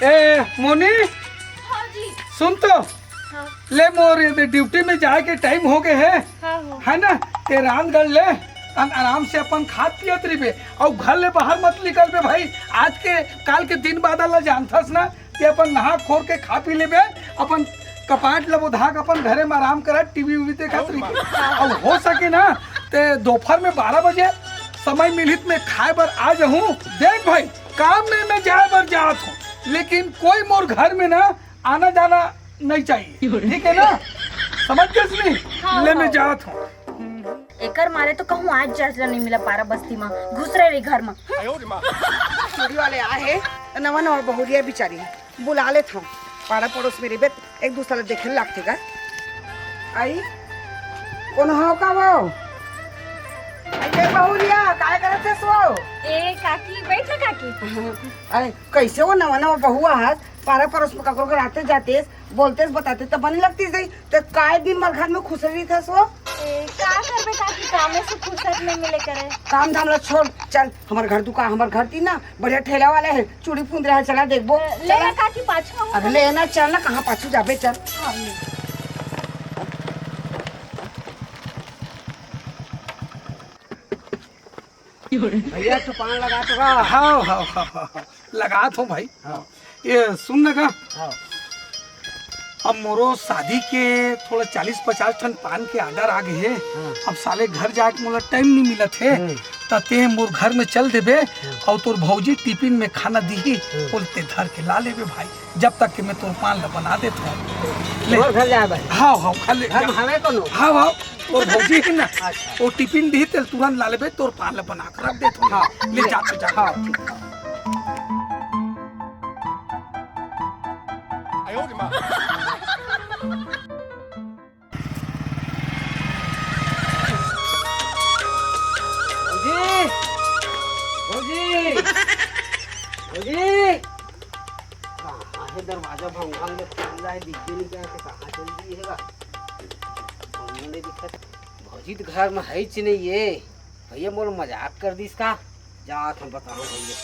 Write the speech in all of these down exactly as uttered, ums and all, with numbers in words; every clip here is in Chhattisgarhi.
ए मोनी, हाँ जी। सुन तो। हाँ। ले मोर, ये ड्यूटी में जाए के टाइम हो गए है। हाँ, हाँ। है ना? ते रांध गढ़ ले, अन आराम से अपन खात पियत रहिबे, अउ घर ले बाहर मत निकलबे भाई। आज के काल के दिन बादर ला जानथस ना, ते अपन नहा खोर के खा पी लेबे, अपन कपाट ला बोधा के अपन घरे में आराम करा, टीवी वीवी देखत रहिबे। अउ हो सके ना, ते दोपहर में बारह बजे समय मिलित में खाए बर आ जाहूं। देख भाई, काम में मैं जाए बर जात हूँ, लेकिन कोई मोर घर में ना आना जाना नहीं चाहिए, ठीक है ना? समझ गए सुनी? हाँ, ले, मैं हाँ। जात हूँ। एकर मारे तो कहूँ आज जज ला नहीं मिला पारा बस्ती में, घुसरे रही घर में। चूड़ी वाले आए हे, नवा नवा बहुरिया बिचारी, बुला लेत हूँ। पारा पड़ोस में रहिबे, एक दूसरा ला देखे लागथे का। आई, कोन हो का वो? आई, ये बहुरिया, काय करत हस वो? ए, काकी, बैठ ना काकी। अरे, कैसे वो नवा नवा बहुआ हस, पारा पड़ोस में ककरो घर आते जाते, बोलते बताते त बने लगती सही। ते काय दिन भर घर में खुसर रहिथस वो? ए, का करबे काकी, कामे से फुर्सत नहीं मिले करे। काम धाम ला छोड़, चल, हमर घर दुका, हमर घर ती ना, बढ़िया ठेला वाला है, चूड़ी फूंद रहा है, चला देखबो, ले चला। ना काकी, पाछू आओ। अरे ले ना, चल ना, कहाँ पाछू जाबे, चल। हाँ, ले। भैया, तो पान लगा तो रहा। हाँ, हाँ, हाँ, हाँ, हाँ। लगात हूँ भाई। हाँ। ये सुन ना का? हाँ। अब मोरो शादी के थोड़ा चालीस पचास ठन पान के ऑर्डर आ गए हे। हाँ। अब साले घर जाए के मोला टाइम नहीं मिलत हे। हम्म। त ते मोर घर में चल देबे, हम्म। अउ तोर भौजी टिफिन में खाना दीही, हम्म। बोल ते धर के ला लेबे भाई, जब तक के मैं तोर पान ला बना देत हूँ। ले। मोर घर जाए भाई। हाँ, हाँ, खा ले। घर में हवे कोनो? हाँ, हाँ, तोर भौजी है ना, अच्छा। वो टिफिन दीही, तेल तुरंत ला लेबे, तोर पान ला बना के रख देत हूँ। हाँ, ले ले। जा, तू जा। हाँ, ठीक। भौजी, भौजी, भौजी, कहाँ है दरवाजा भंगाल में खुला है, दिख भी नहीं क्या कि कहाँ चल गई है बा? कौन नहीं दिखत? भौजी तो घर में है ही नहीं ये। भैया मोर मजाक कर दिस का? जात हम बताओ भैया।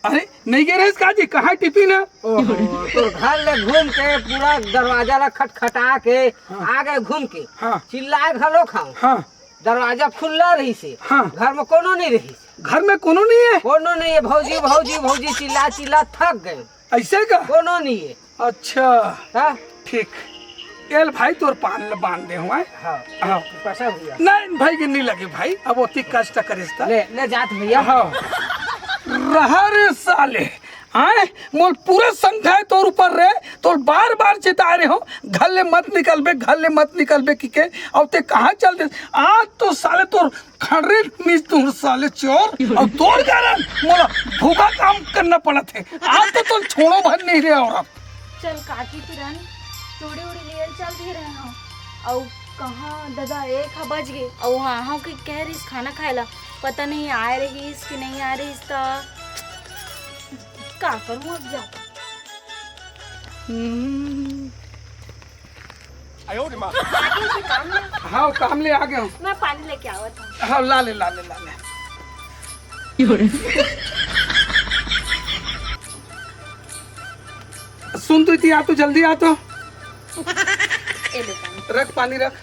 अरे, नहीं गे रहे का जी, कहाँ टिफिन है? ओहो, तो घर ले घूम के पूरा दरवाजा ला खटखटा के हाँ। आ गए घूम के। हाँ। चिल्लाए घलो खाओ। हाँ। दरवाजा खुला रही से। हाँ। घर में कोनो नहीं रही से। घर में कोनो नहीं है? कोनो नहीं है। भौजी, भौजी, भौजी चिल्ला चिल्ला थक गए। ऐसे का? कोनो नहीं है। अच्छा। हाँ। ठीक। एल भाई तोर पान ल बांध दे हुआ है। हाँ। हाँ। पैसा भैया। नहीं भाई के नहीं लगे भाई, अब ओती कष्ट करिस त। ले, ले जात भैया। हाँ। रहा रे साले, आए, मोल पूरा संख्या है तोर ऊपर रे, तोर बार बार चेता रहे हो, घर ले मत निकलबे, घर ले मत निकलबे की के, अब ते कहाँ चल दे? आज तो साले तोर खड़रे नीच तोर साले चोर, अब तोर कारण मोला भूखा काम करना पड़त है। आज तो तोर छोड़ो भर नहीं रहे और अब। चल काकी किरण, चूड़ी उड़ी लिए चल दिए रहे हो। अउ कहाँ दादा एक ह बज गए, अउ वहाँ हो के कह रही खाना खाए ला, पता नहीं आए रही कि नहीं आए रही त का करूँ अब जा। हम्म। आगे से काम में हाँ, काम ले आ गया हूँ। मैं पानी लेके आवत हूँ। हाँ, ला ले, ला ले, ला ले। सुन तो इतनी, आ तो जल्दी आ तो। ए ले पानी। रख पानी रख।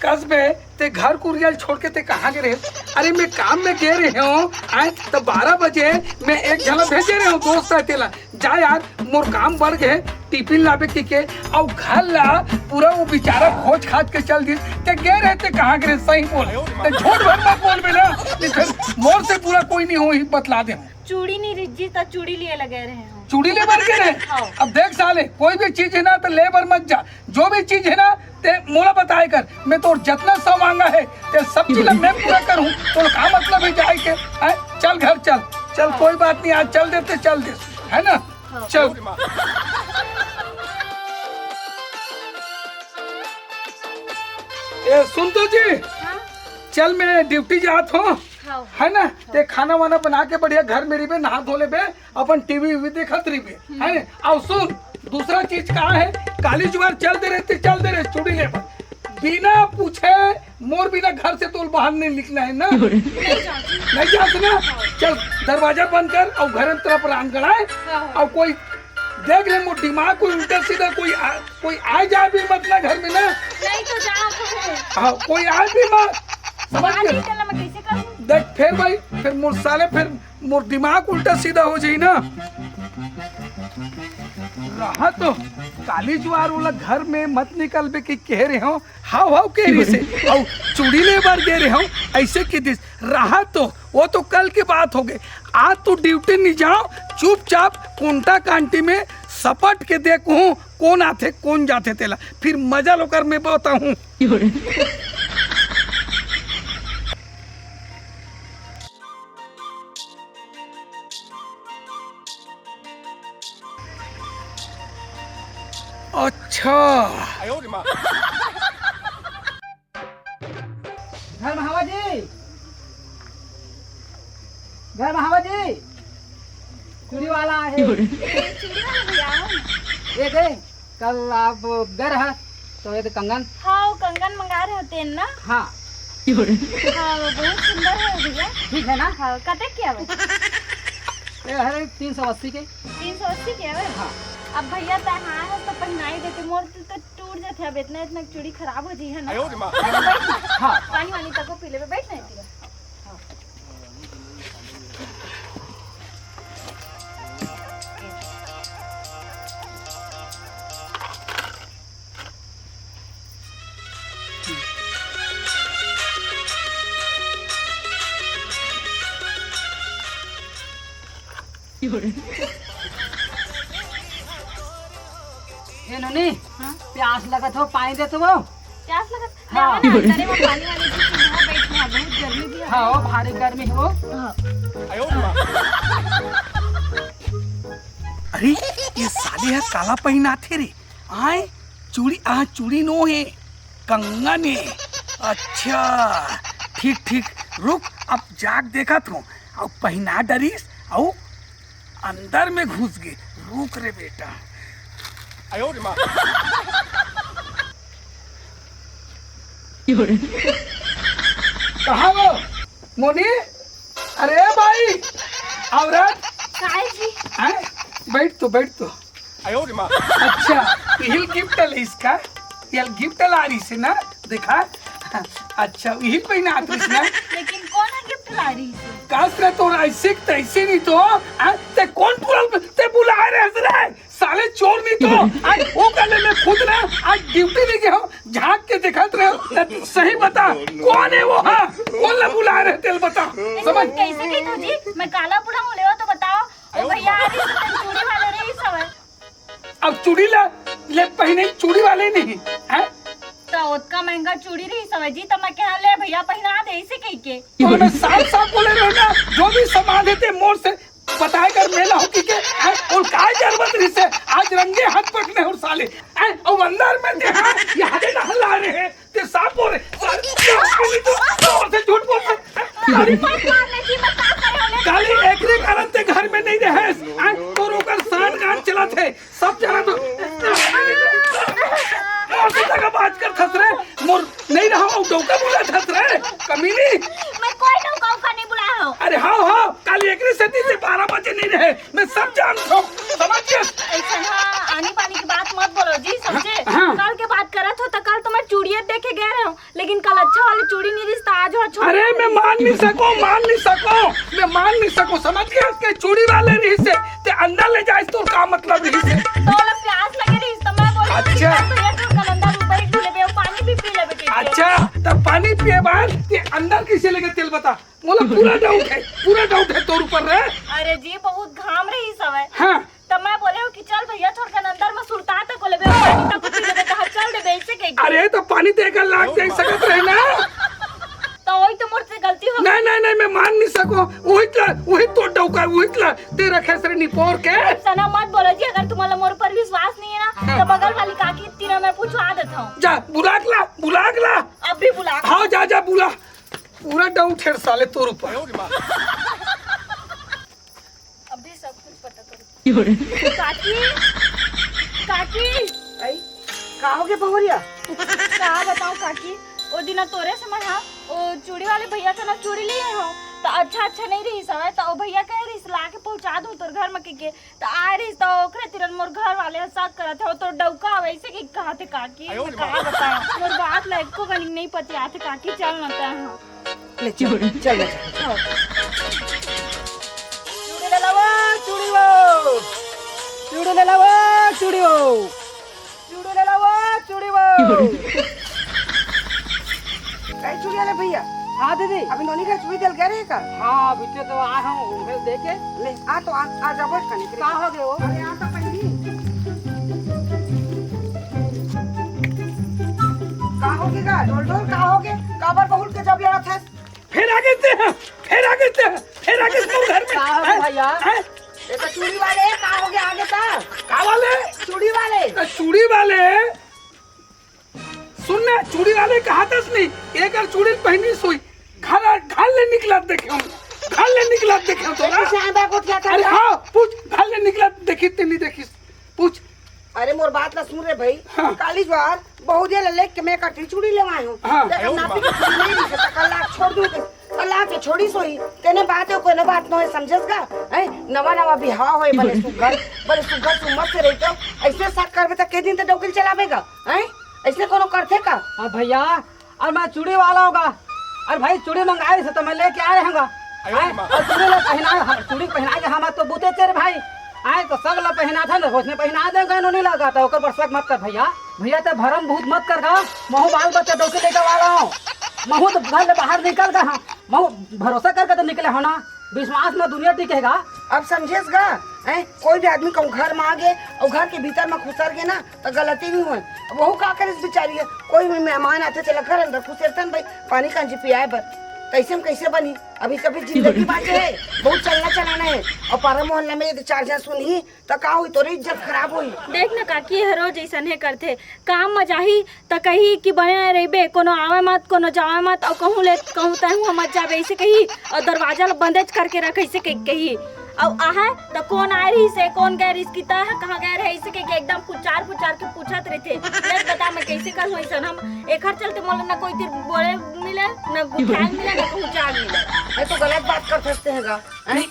कस बे, ते घर कुरिया ल छोड़ के ते कहाँ गे रहे? अरे मैं काम में गे रहे हूँ, आए तो बारह बजे मैं एक झना भेजे रहे हूँ दोस्त है तेला, जा यार मोर काम बढ़ गए, टिफिन लाबे की के, अउ घर ला पूरा वो बेचारा खोज खाज के चल दिस। ते गे रहे ते कहाँ गे रहे सही बोल, ते झूठ भर मत बोल बे ना, नहीं फिर मोर से बुरा कोई नहीं हो ही बतला दे। चूड़ी नहीं रिज्जी त चूड़ी लिए लगे रहे हो। चूड़ी ले बर के रहे? हाँ। अब देख साले, कोई भी चीज है ना तो ले बर मत जा, जो भी चीज है ना ते मोला बताए कर, मैं तोर जतना सब मांगा है ते सब चीज ला मैं पूरा करूँ। तोर का मतलब है जाए के? हैं? चल घर चल, चल कोई बात नहीं, आज चल देते चल दे, है ना? हाँ। चल। ए सुन तो जी, हाँ? चल मैं ड्यूटी जात हूँ। हाँ। है ना? हाँ। ते खाना वाना बना के बढ़िया घर में रहिबे, नहा धो लेबे, अपन टीवी वीवी देखत रहिबे, हम्म। है ना? अउ सुन, दूसरा चीज का है, काली जुगाड़ चल दे रहे, ते चल दे रहे, चूड़ी ले बर। बिना पूछे मोर बिना घर से तोला बाहर नहीं निकलना है ना। नहीं जाती। नहीं जाती ना? चल, दरवाजा बंद कर अउ घर में तरफ रांग गड़ाए। हाँ, हाँ। अउ कोई देख ले, मोर दिमाग कोई उल्टा सीधा कोई आ, कोई आए जाए भी मत ना घर में ना। नहीं तो जाओ तुम। हाँ, कोई आए भी मत। समझ बाहर गए? निकलना मैं कैसे करूँ? देख फिर भाई, फिर मोर साले, फिर मोर दिमाग उल्टा सीधा हो जाई ना। रहा तो काली जुआर वाला घर में मत निकलबे कि कह रहे हो, हाव हाव कह रही से, अउ चूड़ी ले बर गे रहे हो, ऐसे कि दिस रहा तो, वो तो कल की बात हो गई। आज तू ड्यूटी नहीं जाओ, चुपचाप कुंटा कांटी में सपट के देखूं कौन आथे कौन जाथे तेला, फिर मजा लोकर में बताऊं। अच्छा। घर में हवा जी, घर में हवा जी, चूड़ी वाला है। चूड़ी वाला भैया, आओ ना। ये दे, कल आप गए रहा तो ये दे कंगन। हाँ, वो कंगन मंगा रहे होते हैं ना। हाँ। हाँ, वो बहुत सुंदर है भैया। ठीक है ना? हाँ, कते क्या भाई? ये है तीन सौ अस्सी के। तीन सौ अस्सी के हवे? हाँ। अब भैया तय हाँ है तो पहनाई देते, मोर तो, तो टूट जाते, अब इतना इतना चूड़ी खराब हो जी है ना। हाँ। पानी वानी तको पी लेबे, बैठ नहीं तेरा। ए नोनी, हाँ? प्यास लगत हो, पानी दे तो वो। प्यास लगत? हाँ। जाओ ना, अंदर में पानी वानी पी के यहाँ बैठ, यहाँ बहुत गर्मी भी है। हाँ, ओ, भारी गर्मी हो। हाँ। अरे, ये साले ह काला पहिनाथे रे। आय, चूड़ी, आ, चूड़ी नो हे, कंगन हे। अच्छा, ठीक, ठीक, रुक, अब जाग देखत हो। अब पहिना डरिस, अउ अंदर में घुस गे। रुक रे बेटा। कहाँ वो? मोनी? अरे भाई, औरत। काय जी? हैं? बैठ तो, बैठ तो। अच्छा, यही गिफ्ट है इसका? ये गिफ्ट ला रही से ना? दिखा। अच्छा, यही पहिनात रही से ना? लेकिन कौन है गिफ्ट ला रही से? काश रे, तोरा ऐसे तैसे नहीं तो, आ, ते कौन बुला, ते बुलाए रहे रे? साले चोर नहीं तो, आज वो कर ले, मैं खुद ना, आज ड्यूटी नहीं गया हूँ, झांक के देखत रहे हो, ते सही बता, कौन है वो? हाँ, कौन ला बुलाए रहे, तेल बता, समझ? कैसे कही तो जी, मैं काला बुढ़ा हूँ, ले तो बताओ, वो भैया आ रही से, चूड़ी वाले रही सब। अब चूड़ी ला, ले पहने चूड़ी वाले नहीं, हैं? तो ओतका महंगा चूड़ी रही सवय जी, तो मैं कहा ले भैया पहना दे इसे कह के। तो मैं साफ साफ बोले रहो ना, जो भी सामान है ते मोर से बताए कर मेला हो कि के, हैं? और काय जरूरत रही से, आज रंगे हाथ पकड़े और साले, हैं? और अंदर में ते हाँ, यहाँ दे ना हल्ला रहे हैं, ते साफ बोल रहे, साले, साले, तो जोर से झूठ बोल रहे हैं। अरे मत मारना जी, मैं का करे होले? काली एकरे कारण ते घर में नहीं रहे, हैं? और ओकर सांड गांड चला थे। सब जना तो मोर से जगह बात कर थस रे, मोर नहीं रहा हूँ, डौका बुला थस रे, कमीनी। मैं कोई डौका उका नहीं बुलाया हूँ। अरे हाँ, हाँ, कल एकरे सेती से बारह बजे नहीं रहे, मैं सब जानता हूँ, समझ गए? ऐसा हाँ, आनी बानी की बात मत बोलो जी, समझे? हाँ, हाँ। कल के बात करत हो तो कल तो मैं चूड़िया देखे गए रहे हूँ, लेकिन कल अच्छा वाली चूड़ी नहीं रिश्ता आज हो छोड़। अरे मैं मान नहीं सको, मान नहीं सको, मैं मान नहीं सको, समझ गया? उसके चूड़ी वाले रही से, ते अंदर ले जाए तो का मतलब रही से? तो वाला प्यास लगे रही तो मैं बोली, अच्छा। "भैया, तू कल अंदर ऊपर ही खुले बे, पानी भी पी ले बेटे।" अच्छा, तब पानी पिए बाद ते अंदर कैसे लगे तेल बता? मोला पूरा डाउट है, पूरा डाउट है तोर ऊपर रे। अरे जी, बहुत घाम रही सवय। हाँ। त मैं बोले हूँ कि चल भैया, थोड़कन अंदर में सुरता तक को लेबे, पानी तक को पी लेबे, त चल देबे, ऐसे कह के। अरे, त पानी ते एकर लाग दे सकत रहे ना। त वही तो मोर से गलती हो। नहीं, नहीं, नहीं, मैं मान नहीं सको। वही त, वही तो डौका, वही त, ते रखे सरे निपोर के। सना मत बोलो जी, अगर तुम्हारा मोर पर विश्वास नहीं है ना, हाँ। तो बगल वाली काकी तीरा मैं पूछवा देता हूँ। जा, बुला के ला, बुला के ला। अब भी बुला। हाँ, जा, जा, बुला। पूरा डाउट है साले तोर ऊपर। अभी सब कुछ पता करो। काकी, काकी। आई, का हो गया बहुरिया? का का बताओ काकी, ओ दिन तोरे से मैं, हाँ, ओ चूड़ी वाले भैया से ना चूड़ी लिए हो, तो अच्छा अच्छा नहीं रहिस हवय, तो ओ भैया कहे रहिस ला के पहुँचा दो तोर घर में के, के, तो आए रहिस तो ओकरे तिरन मोर घर वाले ह शक करत हे, ओ तो डौका हवय, ऐसे कि कहा थे काकी, मैं का बताऊं, मोर बात ला एको कनिक नहीं पतिया थे काकी, चल न तै, हाँ। ले चल, चल, ले चल। चूड़ी ले लावा, चूड़ी वो। चूड़ी ले लावा, चूड़ी वो। चूड़ी ले लावा, चूड़ी वो। कई चूड़ी वाले भैया? हाँ दीदी। अभी नोनी घर चूड़ी देल गए रहे का? हाँ, अभी तो आ हूँ घूमे देखे। ले, आ तो आ, आ जाबो कने। का हो गए वो? अरे आ तो पहली। का हो गए गा? डोल डोल का हो गए? काबर बहुत के जब लड़त है? फेर आगे ते, फेर आगे ते, फेर आगे तोर घर में। का हो हैं? भैया? हैं? ये तो चूड़ी वाले, का हो गया आगे का? का वाले? चूड़ी वाले। ए, चूड़ी वाले। सुन ना, चूड़ी वाले कहा तस नहीं, एक बार चूड़ी पहनी सोई। घर, घर ले निकलत देखे हम, घर ले निकलत देखे हम तोला। कैसे आंधा गोठिया था अरे ना? हाँ, पूछ, घर ले निकलत देखी ते नहीं देखी, पूछ। अरे मोर बात ला सुन रे भाई, हाँ। काली ज्वार बहुरिया ला लेके मैं कटरी चूड़ी लेवाए हूँ। हाँ। तेरे नाती को चूड़ी नहीं दिखे, तो कल लाख छोड़ दूँ के, कल लाख के छोड़ी सोई। तेने बात है, कोई ना बात नो है, समझस का? हैं? नवा नवा बिहाव होए, बने सुग्घर, बने सुग्घर सुमत से रहितो। ऐसे शक करबे तो के दिन ते डौकिल चलावेगा? हैं? ऐसे कोनो करथे का? हाँ भैया, अरे मैं चूड़ी वाला होगा। अरे भाई, चूड़ी मंगाए से तो मैं लेके आ रहे होगा। आयो रे माँ। और चूड़ी ला पहना, हम चूड़ी पहना के हम तो बूते तेरे भाई। आए तो सब ला पहना था ना, उसने पहना देगा, नो नहीं लगा था, ओकर पर शक मत कर भैया। भैया ते भरम भूत मत कर गा, महू बाल बच्चा डौके लेके वाला हूँ। महू तो घर ले बाहर निकल गा, हाँ। महू भरोसा करके तो निकले हो ना, विश्वास में दुनिया टिकेगा। अब समझेस गा, हैं? कोई भी आदमी कहूँ घर में आ गए और घर के भीतर में घुसर गए ना, तो गलती नहीं होए। अब वहू का करिस बेचारी है, कोई भी मेहमान आथे, तेला घर अंदर खुसेरथन भाई, पानी कांजी पियाए बर। तो ऐसे में कैसे बनी? अभी कभी जिंदगी बाँचे है, बहुत चलना चलाना है। और पारा मोहल्ला में यदि चार झन सुनही, तो का होई? तोरे इज्जत खराब होई। देख न काकी, ये रोज ऐसन हे करथे। काम म जाही, त कही कि बने रहिबे, कोनो आवे मत, कोनो जावे मत, अउ कहूँ ले, कहूँ तहूँ मत जाबे, ऐसे कही, अउ दरवाजा ल बंदेच करके रख, ऐसे कही, कही। अउ आहे, त कोन आए रहिस हे, कोन गए रहिस, कि तह कहाँ गए रहे, ऐसे कही के एकदम पुचार पुचार के पूछत रहिथे। देख बता, मैं कैसे करूँ ऐसन? हम एखर चलते मोला न कोई तिर बोले मिले, न गुठियाल मिले, न कहूँ जान मिले। ये तो गलत बात कर सकते हैं गा, हैं?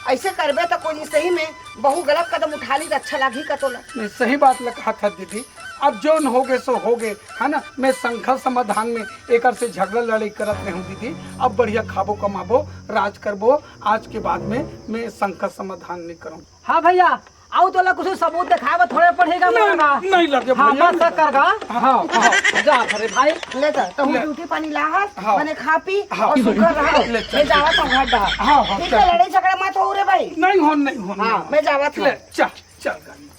ऐसे करबे त कोई सही में बहु गलत कदम उठा ली त अच्छा लागही का तोला? मैं सही बात ल कहा था दीदी, अब जौन होगे सो होगे, है ना? मैं संघर्ष समाधान में एकर से झगड़ा लड़ाई करत नहीं हूँ दीदी। अब बढ़िया खाबो कमाबो, राज करबो, आज के बाद में मैं संघर्ष समाधान नहीं करूँ। हाँ भैया, अउ तोला कुछ सबूत देखाए बर थोड़े पड़ेगा नहीं, मोला। नहीं लगे हाँ, भैया, मत नहीं शक कर गा। हाँ, हाँ, जा रे भाई। ले जा, तो ले। रोटी पानी लाहस, हाँ। बने खा पी हाँ। और सुखर रहा। ले, चल, मैं जावत हूँ घर डहा। हाँ, हाँ, ठीक चल। है, लड़ाई झगड़ा मत हो रे भाई। नहीं हो, नहीं हो, नहीं हाँ, हो। मैं जावत हूँ। ले, चल, चल गाड़ी।